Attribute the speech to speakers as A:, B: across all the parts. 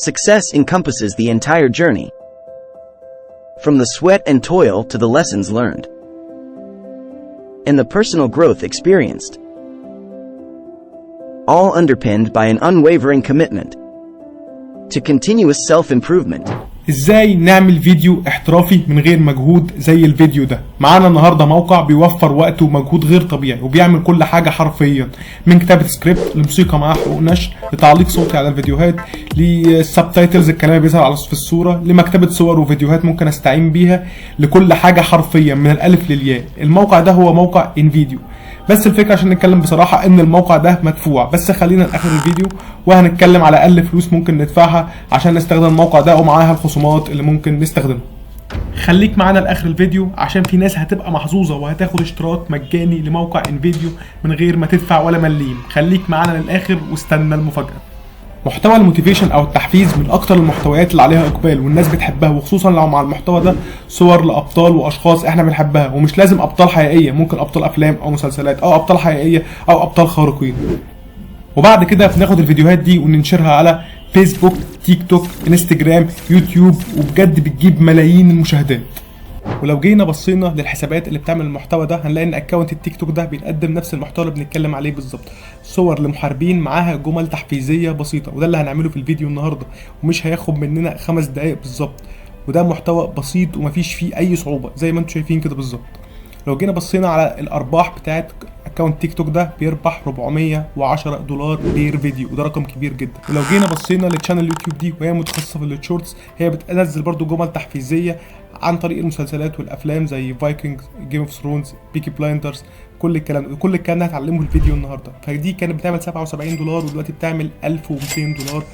A: Success encompasses the entire journey, from the sweat and toil to the lessons learned, and the personal growth experienced, all underpinned by an unwavering commitment to continuous self-improvement.
B: ازاي نعمل فيديو احترافي من غير مجهود زي الفيديو ده؟ معانا النهارده موقع بيوفر وقت ومجهود غير طبيعي، وبيعمل كل حاجة حرفيا، من كتابه سكريبت، لموسيقى معاها حقوق نشر، لتعليق صوتي على الفيديوهات، لل subtitles، الكلام اللي بيظهر على في الصوره، لمكتبه صور وفيديوهات ممكن استعين بيها، لكل حاجة حرفيا من الالف للياء. الموقع ده هو موقع InVideo. بس الفكره، عشان نتكلم بصراحه، ان الموقع ده مدفوع، بس خلينا لاخر الفيديو وهنتكلم على اقل فلوس ممكن ندفعها عشان نستخدم الموقع ده، ومعاها الخصومات اللي ممكن نستخدمها. خليك معانا لاخر الفيديو عشان في ناس هتبقى محظوظة وهتاخد اشتراك مجاني لموقع InVideo من غير ما تدفع ولا مليم. خليك معانا للاخر واستنى المفاجاه. محتوى ال motivation او التحفيز من اكتر المحتويات اللي عليها اقبال والناس بتحبها، وخصوصا لو مع المحتوى ده صور لابطال واشخاص احنا بنحبها، ومش لازم ابطال حقيقيه، ممكن ابطال افلام او مسلسلات او ابطال حقيقية او ابطال خارقين. وبعد كده بناخد الفيديوهات دي وننشرها على فيسبوك، تيك توك، انستجرام، يوتيوب، وبجد بتجيب ملايين المشاهدات. ولو جينا بصينا للحسابات اللي بتعمل المحتوى ده، هنلاقي ان account التيك توك ده بيقدم نفس المحتوى اللي بنتكلم عليه بالظبط، صور لمحاربين معاها جمل تحفيزيه بسيطه. وده اللي هنعمله في الفيديو النهارده، ومش هياخد مننا 5 دقايق بالظبط، وده محتوى بسيط ومفيش فيه اي صعوبة زي ما انتم شايفين كده بالظبط. لو جينا بصينا على الارباح بتاعت account تيك توك ده، بيربح 410 دولار per video، وده رقم كبير جدا. ولو جينا بصينا لل channel اليوتيوب دي، وهي متخصصة في ال shorts، هي بتنزل برضو جمل تحفيزيه عن طريق المسلسلات والافلام زي Vikings، Game of Thrones، Peaky Blinders، كل الكلام ده، كل الكلام ده هتعلمه في الفيديو النهارده. فدي كانت بتعمل 77 دولار، ودلوقتي بتعمل 1200 دولار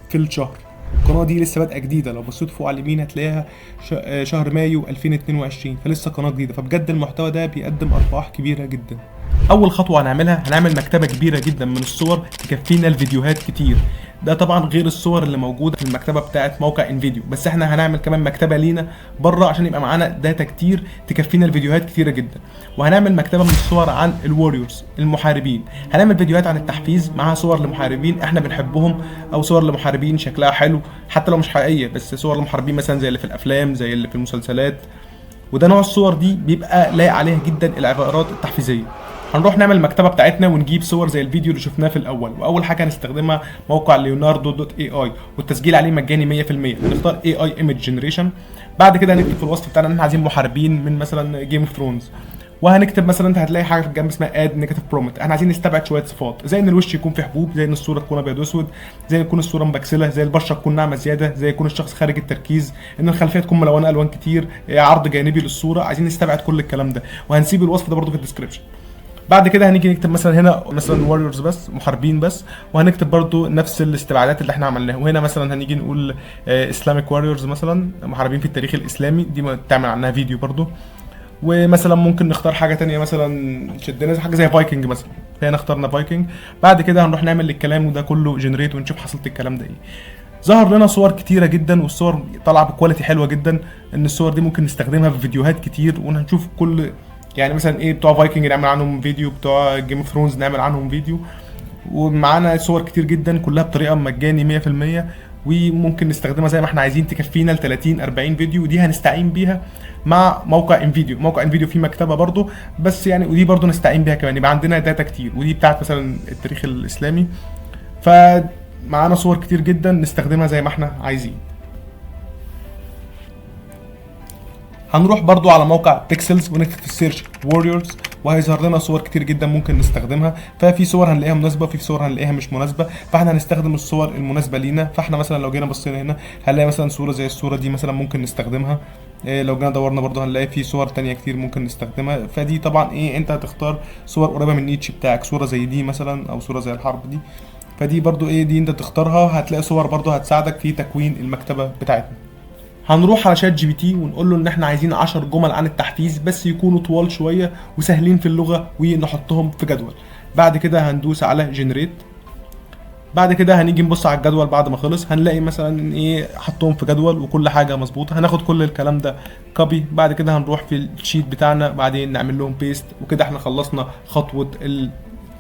B: في الشهر. القناة دي لسه بادئه جديده، لو بصيت فوق على اليمين هتلاقيها شهر مايو 2022، فلسه قناة جديده. فبجد المحتوى ده بيقدم ارباح كبيرة جدا. اول خطوة هنعملها، هنعمل مكتبه كبيرة جدا من الصور تكفينا الفيديوهات كتير. ده طبعا غير الصور اللي موجودة في المكتبة بتاعه موقع InVideo، بس احنا هنعمل كمان مكتبه لينا بره عشان يبقى معانا data كتير تكفينا الفيديوهات كتيرة جدا. وهنعمل مكتبه من الصور عن ال warriors، المحاربين. هنعمل فيديوهات عن التحفيز معاها صور لمحاربين احنا بنحبهم، او صور لمحاربين شكلها حلو حتى لو مش حقيقيه، بس صور لمحاربين مثلا زي اللي في الافلام، زي اللي في المسلسلات. وده نوع الصور دي بيبقى لايق عليها جدا العبارات التحفيزيه. هنروح نعمل المكتبة بتاعتنا ونجيب صور زي الفيديو اللي شفناه في الاول. واول حاجة هنستخدمها موقع Leonardo dot AI، والتسجيل عليه مجاني 100%. هنختار AI image generation. بعد كده هنكتب في الوصف بتاعنا ان احنا عايزين محاربين من مثلا Game of Thrones، وهنكتب مثلا، انت هتلاقي حاجة في الجنب اسمها add negative prompt. احنا عايزين نستبعد شوية صفات، زي ان الوش يكون فيه حبوب، زي ان الصورة تكون ابيض واسود، زي ان تكون الصورة مبكسله، زي البشرة تكون ناعمة زياده، زي يكون الشخص خارج التركيز، ان الخلفية تكون ملونة الوان كتير، عرض جانبي للصوره. عايزين نستبعد كل الكلام ده، وهنسيب الوصف ده برده في ال description. بعد كده هنيجي نكتب مثلا هنا مثلا warriors بس، محاربين بس، وهنكتب برضو نفس الاستبعادات اللي احنا عملناها. وهنا مثلا هنيجي نقول Islamic warriors مثلا، محاربين في التاريخ الاسلامي، دي ما تعمل عنها فيديو برضو. ومثلا ممكن نختار حاجة تانية، مثلا شدنا حاجة زي فايكنج مثلا، فهنا اخترنا فايكنج. بعد كده هنروح نعمل الكلام وده كله generate ونشوف حصلت الكلام ده ايه. ظهر لنا صور كتيرة جدا، والصور طالعه ب quality حلوة جدا، ان الصور دي ممكن نستخدمها في فيديوهات كتير. وهنشوف كل يعني مثلا ايه، بتوع فايكنج نعمل عنهم فيديو، بتوع Game of Thrones نعمل عنهم فيديو. ومعانا صور كتير جدا كلها بطريقة مجاني 100%، وممكن نستخدمها زي ما احنا عايزين، تكفينا ل 30 40 فيديو. ودي هنستعين بيها مع موقع InVideo. موقع InVideo فيه مكتبه برضو، بس يعني ودي برضو نستعين بيها كمان، يبقى عندنا data كتير. ودي بتاعت مثلا التاريخ الاسلامي. فمعانا صور كتير جدا نستخدمها زي ما احنا عايزين. هنروح برضو على موقع Pexels ونكتب في ال search warriors، وهيظهر لنا صور كتير جدا ممكن نستخدمها. ففي صور هنلاقيها مناسبة وفي صور هنلاقيها مش مناسبه، فاحنا هنستخدم الصور المناسبة لينا. فاحنا مثلا لو جينا بصينا هنا هنلاقي مثلا صوره زي الصورة دي مثلا ممكن نستخدمها. إيه، لو جينا دورنا برضو هنلاقي في صور تانية كتير ممكن نستخدمها. فدي طبعا ايه، انت هتختار صور قريبه من ال niche بتاعك، صوره زي دي مثلا او صوره زي الحرب دي. فدي برضو ايه، دي انت تختارها، هتلاقي صور برضو هتساعدك في تكوين المكتبة بتاعتنا. هنروح على ChatGPT ونقول له ان احنا عايزين 10 جمل عن التحفيز، بس يكونوا طوال شوية وسهلين في اللغه، ونحطهم في جدول. بعد كده هندوس على generate. بعد كده هنيجي نبص على الجدول بعد ما خلص، هنلاقي مثلا ايه، حطهم في جدول وكل حاجة مظبوطه. هناخد كل الكلام ده copy، بعد كده هنروح في ال sheet بتاعنا، بعدين نعمل لهم paste، وكده احنا خلصنا خطوة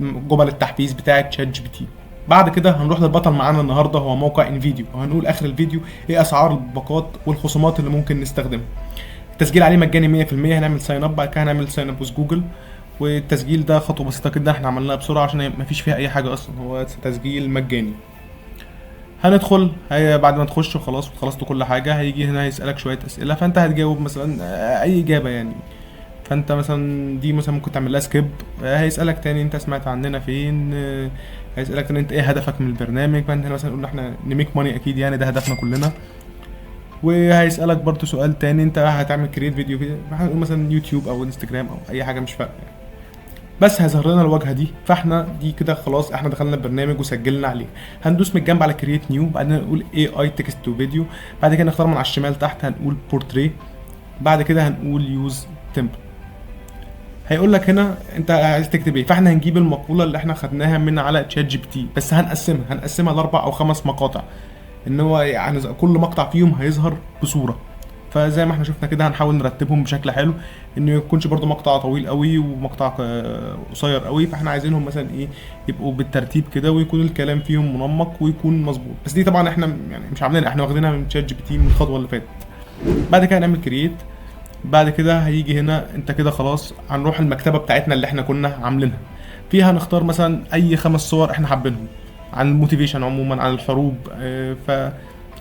B: جمل التحفيز بتاعه ChatGPT. بعد كده هنروح للبطل معانا النهارده، هو موقع InVideo، وهنقول اخر الفيديو ايه اسعار الباقات والخصومات اللي ممكن نستخدمها. التسجيل عليه مجاني 100%. هنعمل sign up، بعد كده هنعمل sign up with Google، والتسجيل ده خطوة بسيطة جدا، احنا عملناها بسرعة عشان مفيش فيها اي حاجة اصلا، هو تسجيل مجاني. هندخل، هي بعد ما تخش وخلاص وخلصت كل حاجة، هيجي هنا هيسألك شوية أسئلة، فأنت هتجاوب مثلا أي إجابة يعني. فأنت مثلا دي مثلا ممكن تعمل لها skip. هيسألك تاني أنت سمعت عننا فين، هيسألك تاني أنت إيه هدفك من البرنامج، فأنت هنا مثلا قول إحنا ن make money، أكيد يعني ده هدفنا كلنا. وهيسألك برضو سؤال تاني، أنت هتعمل create video فين، فهنقول مثلا يوتيوب أو انستجرام أو أي حاجة مش فارقة يعني. بس هيظهر لنا الواجهة دي. فاحنا دي كده خلاص احنا دخلنا البرنامج وسجلنا عليه. هندوس من الجنب على create new، بعدين نقول AI text to video، بعد كده نختار من على الشمال تحت هنقول بورتري، بعد كده هنقول use template. هيقول لك هنا انت عايز تكتب ايه، فاحنا هنجيب المقولة اللي احنا خدناها من على ChatGPT، بس هنقسمها لاربع او خمس مقاطع، ان هو يعني كل مقطع فيهم هيظهر بصورة. فزي ما احنا شفنا كده هنحاول نرتبهم بشكل حلو، انه يكونش برضو مقطع طويل قوي ومقطع قصير قوي، فاحنا عايزينهم مثلا ايه يبقوا بالترتيب كده، ويكون الكلام فيهم منمق ويكون مظبوط. بس دي طبعا احنا يعني مش عاملينها، احنا واخدينها من ChatGPT من الخطوة اللي فاتت. بعد كده هنعمل create. بعد كده هيجي هنا انت كده خلاص هنروح المكتبة بتاعتنا اللي احنا كنا عاملينها، فيها نختار مثلا اي 5 صور احنا حابينهم عن ال motivation عموما، عن الحروب. ف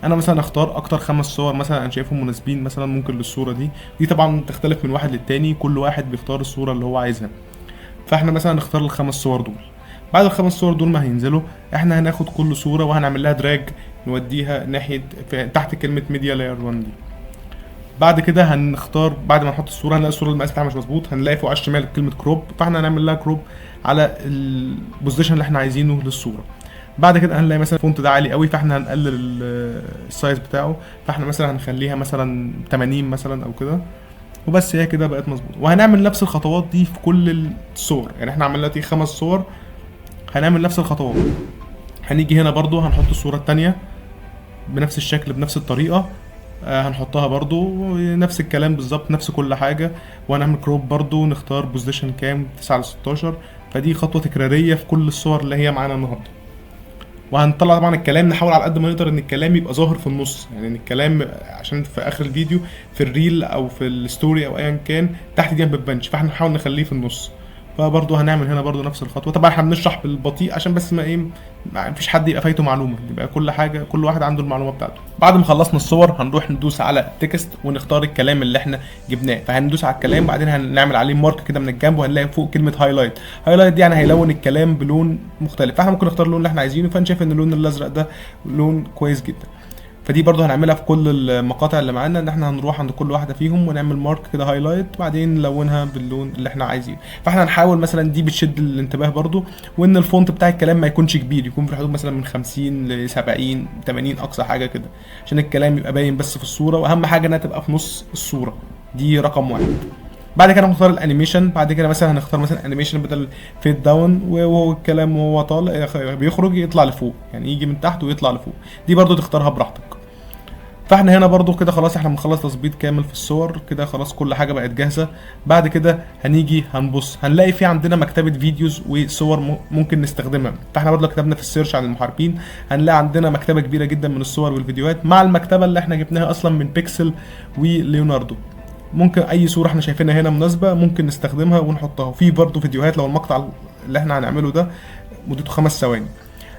B: انا مثلا اختار اكتر 5 صور مثلا انا شايفهم مناسبين مثلا ممكن للصورة دي. دي طبعا تختلف من واحد للتاني، كل واحد بيختار الصورة اللي هو عايزها. فاحنا مثلا نختار ال5 صور دول. بعد ال5 صور دول ما هينزلوا، احنا هناخد كل صوره وهنعمل لها drag نوديها ناحية تحت كلمة media layer 1 دي. بعد كده هنختار، بعد ما نحط الصورة هنلاقي الصورة المقاس بتاعها مش مظبوط، هنلاقي فوق على الشمال كلمة crop، فاحنا هنعمل لها crop على ال position اللي احنا عايزينه للصورة. بعد كده هنلاقي مثلا ال font ده عالي قوي، فاحنا هنقلل ال size بتاعه، فاحنا مثلا هنخليها مثلا 80 مثلا او كده، وبس هي كده بقت مظبوطة. وهنعمل نفس الخطوات دي في كل الصور، يعني احنا عملنا دلوقتي 5 صور، هنعمل نفس الخطوات. هنيجي هنا برضو هنحط الصورة التانية بنفس الشكل بنفس الطريقة، هنحطها برضو نفس الكلام بالظبط، نفس كل حاجة، وهنعمل crop برضو، نختار position كام، 9 ل 16. فدي خطوة تكرارية في كل الصور اللي هي معانا النهاردة. وهنطلع طبعا الكلام، نحاول على قد ما نقدر ان الكلام يبقى ظاهر في النص، يعني ان الكلام عشان في اخر الفيديو في ال reel او في ال story او ايا كان تحت دي ما بتبانش، فاحنا نحاول نخليه في النص. فبرضه هنعمل هنا برضه نفس الخطوة. طبعا احنا بنشرح بالبطيء عشان بس ما ايه ما فيش حد يبقى فايته معلومة، يبقى كل حاجة كل واحد عنده المعلومة بتاعته. بعد ما خلصنا الصور هنروح ندوس على text ونختار الكلام اللي احنا جبناه، فهندوس على الكلام بعدين هنعمل عليه mark كده من الجنب، وهنلاقي فوق كلمة highlight. highlight دي يعني هيلون الكلام بلون مختلف، فاحنا ممكن نختار اللون اللي احنا عايزينه، فانا شايف ان اللون الازرق ده لون كويس جدا. فدي برضو هنعملها في كل المقاطع اللي معانا، ان احنا هنروح عند كل واحدة فيهم ونعمل mark كده highlight، بعدين نلونها باللون اللي احنا عايزينه. فاحنا هنحاول مثلا دي بتشد الانتباه برضو، وان ال font بتاع الكلام ما يكونش كبير، يكون في الحدود مثلا من 50 ل 70 80 اقصى حاجة كده، عشان الكلام يبقى باين بس في الصورة، واهم حاجة انها تبقى في نص الصورة، دي رقم 1. بعد كده هنختار ال animation، بعد كده مثلا هنختار مثلا animation بدل fade down، وهو الكلام وهو طالع بيخرج يطلع لفوق، يعني يجي من تحت ويطلع لفوق، دي برضو تختارها براحتك. فاحنا هنا برضو كده خلاص احنا بنخلص تظبيط كامل في الصور كده، خلاص كل حاجة بقت جاهزة. بعد كده هنيجي هنبص هنلاقي في عندنا مكتبه videos وصور ممكن نستخدمها. فاحنا برضو لو كتبنا في ال search عن المحاربين هنلاقي عندنا مكتبه كبيرة جدا من الصور والفيديوهات، مع المكتبة اللي احنا جبناها اصلا من Pexels و Leonardo. ممكن اي صوره احنا شايفينها هنا مناسبة ممكن نستخدمها ونحطها. وفي برضو فيديوهات لو المقطع اللي احنا هنعمله ده مدته 5 ثواني.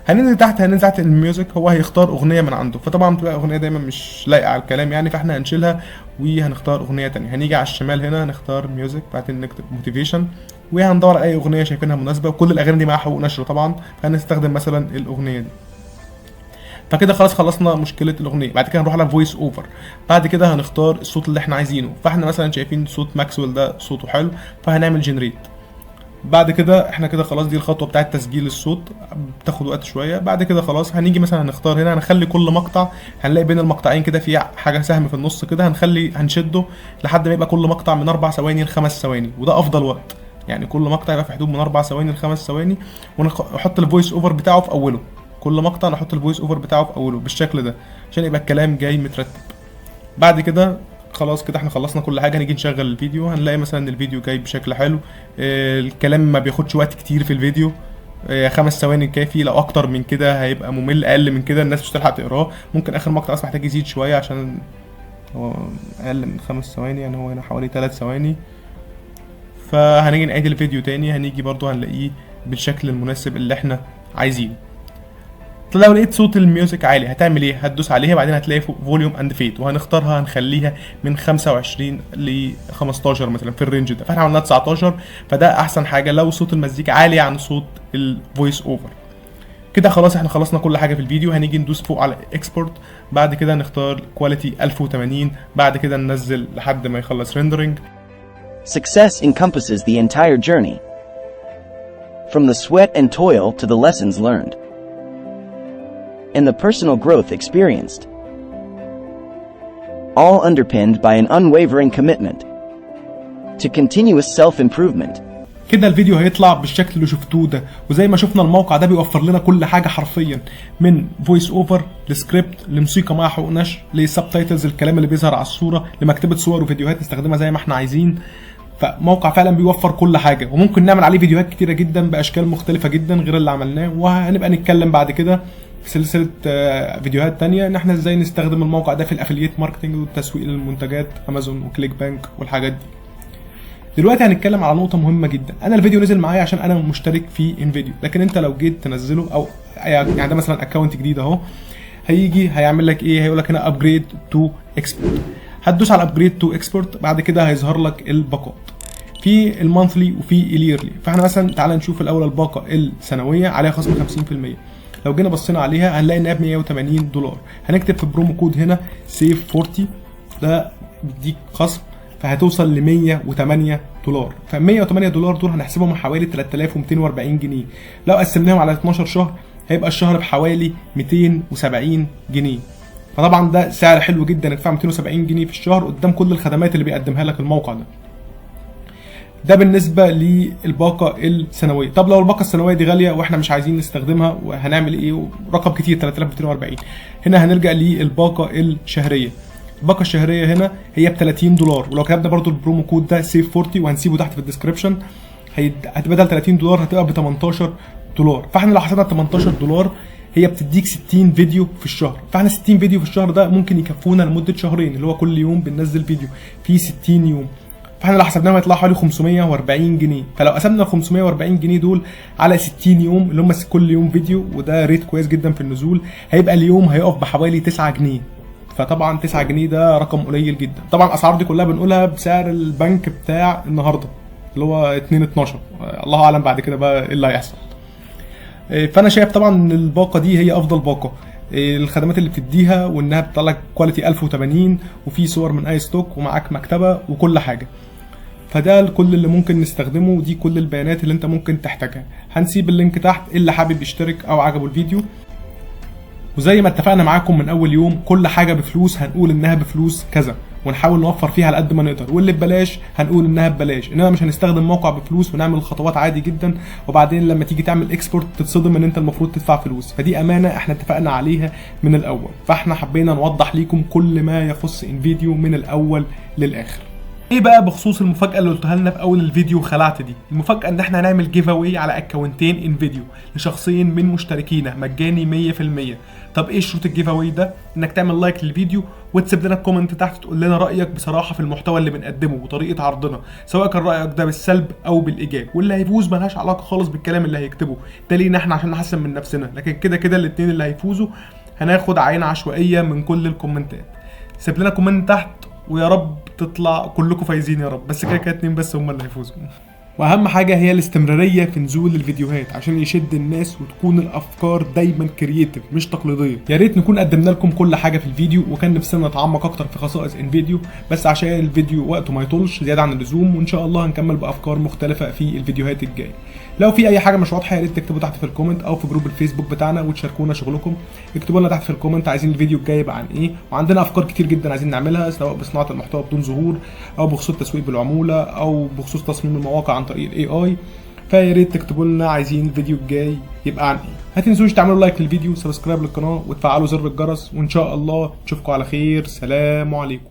B: هننزل تحت، هننزل تحت ال music، هو هيختار اغنية من عنده، فطبعا بتبقى اغنية دايما مش لايقة على الكلام يعني، فاحنا هنشيلها وهنختار اغنية تانية. هنيجي على الشمال هنا نختار music، بعدين نكتب motivation، وهندور على اي اغنية شايفينها مناسبة، وكل الاغاني دي معاها حقوق نشر طبعا، فهنستخدم مثلا الاغنية دي. فكده خلاص خلصنا مشكلة الاغنية. بعد كده هنروح على voice over، بعد كده هنختار الصوت اللي احنا عايزينه. فاحنا مثلا شايفين صوت ماكسويل ده صوته حلو، فهنعمل generate. بعد كده احنا كده خلاص دي الخطوة بتاعه تسجيل الصوت، بتاخد وقت شوية. بعد كده خلاص هنيجي مثلا هنختار هنا، هنخلي كل مقطع، هنلاقي بين المقطعين كده في حاجة سهم في النص كده، هنشده لحد ما يبقى كل مقطع من 4 ثواني ل5 ثواني، وده افضل وقت. يعني كل مقطع يبقى في حدود من 4 ثواني ل5 ثواني، ونحط ال voice over بتاعه في اوله. كل مقطع نحط ال voice over بتاعه في اوله بالشكل ده عشان يبقى الكلام جاي مترتب. بعد كده خلاص كده احنا خلصنا كل حاجة. هنيجي نشغل الفيديو، هنلاقي مثلا ان الفيديو جاي بشكل حلو، الكلام ما بياخدش وقت كتير في الفيديو. 5 ثواني كافي، لو اكتر من كده هيبقى ممل، اقل من كده الناس مش هتلحق تقراه. ممكن اخر مقطع بس محتاج يزيد شوية عشان هو اقل من 5 ثواني، يعني هو هنا حوالي 3 ثواني. فهنيجي نعيد الفيديو تاني، هنيجي برضو هنلاقيه بالشكل المناسب اللي احنا عايزينه. طب لو لقيت صوت ال music عالي هتعمل ايه؟ هتدوس عليها، بعدين هتلاقي فوق volume and fade، وهنختارها هنخليها من 25 ل 15 مثلا في ال range ده، فاحنا عملناها 19، فده احسن حاجة لو صوت المزيكا عالي عن صوت ال voice over. كده خلاص احنا خلصنا كل حاجة في الفيديو. هنيجي ندوس فوق على export، بعد كده نختار quality 1080، بعد كده ننزل لحد ما يخلص rendering.
A: Success encompasses the entire journey. From the sweat and toil to the lessons learned and the personal growth experienced. All underpinned by an unwavering commitment to continuous self improvement.
B: كده الفيديو هيطلع بالشكل اللي شفتوه ده. وزي ما شفنا، الموقع ده بيوفر لنا كل حاجة حرفيا، من voice over ل script لموسيقى مع حقوق نشر ل subtitles، الكلام اللي بيظهر على الصوره، لمكتبه صور وفيديوهات نستخدمها زي ما احنا عايزين. فموقع فعلا بيوفر كل حاجه، وممكن نعمل عليه فيديوهات كتيرة جدا باشكال مختلفة جدا غير اللي عملناه. وهنبقى نتكلم بعد كده في سلسلة فيديوهات تانية ان احنا ازاي نستخدم الموقع ده في ال affiliate marketing والتسويق للمنتجات امازون و ClickBank والحاجات دي. دلوقتي هنتكلم على نقطة مهمة جدا. انا الفيديو نزل معايا عشان انا مشترك في InVideo، لكن انت لو جيت تنزله او يعني ده مثلا account جديد اهو، هيجي هيعمل لك ايه؟ هيقول لك هنا upgrade to expert، هتدوس على upgrade to expert، بعد كده هيظهر لك الباقات، في ال monthly وفي ال yearly. فاحنا مثلا تعالى نشوف الاول الباقه السنويه، عليها خصم 50%. لو جينا بصينا عليها هنلاقي انها ب 180 دولار. هنكتب في promo code هنا سيف 40، ده بيديك خصم، فهتوصل ل 108 دولار. ف 108 دولار دول هنحسبهم حوالي 3240 جنيه، لو قسمناهم على 12 شهر هيبقى الشهر بحوالي 270 جنيه. فطبعا ده سعر حلو جدا، ادفع 270 جنيه في الشهر قدام كل الخدمات اللي بيقدمها لك الموقع ده. ده بالنسبة للباقه السنويه. طب لو الباقه السنوية دي غالية واحنا مش عايزين نستخدمها وهنعمل ايه؟ رقم كتير 3240. هنا هنلجا للباقه الشهريه. الباقه الشهرية هنا هي ب 30 دولار، ولو كتبنا برضو ال promo code ده سيف 40 وهنسيبه تحت في ال description، هتبقى بدل 30 دولار هتبقى ب 18 دولار. فاحنا لو حسبنا 18 دولار، هي بتديك 60 فيديو في الشهر، فاحنا 60 فيديو في الشهر ده ممكن يكفونا لمدة شهرين، اللي هو كل يوم بننزل فيديو في 60 يوم. فاحنا لو حسبناهم هيطلعوا حوالي 540 جنيه. فلو قسمنا ال 540 جنيه دول على 60 يوم اللي هم كل يوم فيديو، وده rate كويس جدا في النزول، هيبقى اليوم هيقف بحوالي 9 جنيه. فطبعا 9 جنيه ده رقم قليل جدا. طبعا الاسعار دي كلها بنقولها بسعر البنك بتاع النهارده اللي هو 2 12، الله اعلم بعد كده بقى ايه اللي هيحصل. فانا شايف طبعا ان الباقه دي هي افضل باقه، الخدمات اللي بتديها وانها بتطلع لك quality 1080 وفي صور من اي stock ومعاك مكتبه وكل حاجه. فده كل اللي ممكن نستخدمه، ودي كل البيانات اللي انت ممكن تحتاجها. هنسيب ال link تحت اللي حابب يشترك او عجبه الفيديو. وزي ما اتفقنا معاكم من اول يوم، كل حاجة بفلوس هنقول انها بفلوس كذا ونحاول نوفر فيها على قد ما نقدر، واللي ببلاش هنقول انها ببلاش. انما مش هنستخدم موقع بفلوس ونعمل خطوات عادي جدا، وبعدين لما تيجي تعمل export تتصدم ان انت المفروض تدفع فلوس. فدي امانه احنا اتفقنا عليها من الاول. فاحنا حبينا نوضح ليكم كل ما يخص InVideo من الاول للاخر. ايه بقى بخصوص المفاجاة اللي قلتها لنا في اول الفيديو خلعت دي؟ المفاجاة ان احنا هنعمل giveaway على اكونتين InVideo لشخصين من مشتركينا مجاني 100%. طب ايه شروط ال giveaway ده؟ انك تعمل like للفيديو وتسيب لنا comment تحت تقول لنا رايك بصراحة في المحتوى اللي بنقدمه وطريقه عرضنا، سواء كان رايك ده بالسلب او بالايجاب. واللي هيفوز ملهاش علاقة خالص بالكلام اللي هيكتبه ده، لينا احنا عشان نحسن من نفسنا. لكن كده كده الاثنين اللي هيفوزوا هناخد عينه عشوائية من كل الكومنتات. سيب لنا comment تحت ويا رب تطلع كلكم فايزين يا رب، بس كده كده اتنين بس هم اللي هيفوزوا. واهم حاجة هي الاستمرارية في نزول الفيديوهات عشان يشد الناس وتكون الافكار دايما creative مش تقليديه. يا ريت نكون قدمنا لكم كل حاجة في الفيديو، وكان نفسنا نتعمق اكتر في خصائص InVideo، بس عشان الفيديو وقته ما يطولش زيادة عن اللزوم. وان شاء الله هنكمل بافكار مختلفة في الفيديوهات الجاية. لو في اي حاجة مش واضحة يا ريت تكتبوا تحت في ال comment او في group الفيسبوك بتاعنا وتشاركونا شغلكم. اكتبوا لنا تحت في ال comment عايزين الفيديو الجاي يبقى عن ايه، وعندنا افكار كتير جدا عايزين نعملها، سواء بصناعة المحتوى بدون ظهور او بخصوص التسويق بالعموله او بخصوص تصميم المواقع عن طريق ال AI. فيا ريت تكتبوا لنا عايزين الفيديو الجاي يبقى عن ايه. ما تنسوش تعملوا like للفيديو، subscribe للقناه، وتفعلوا زر الجرس، وان شاء الله نشوفكم على خير. سلام عليكم.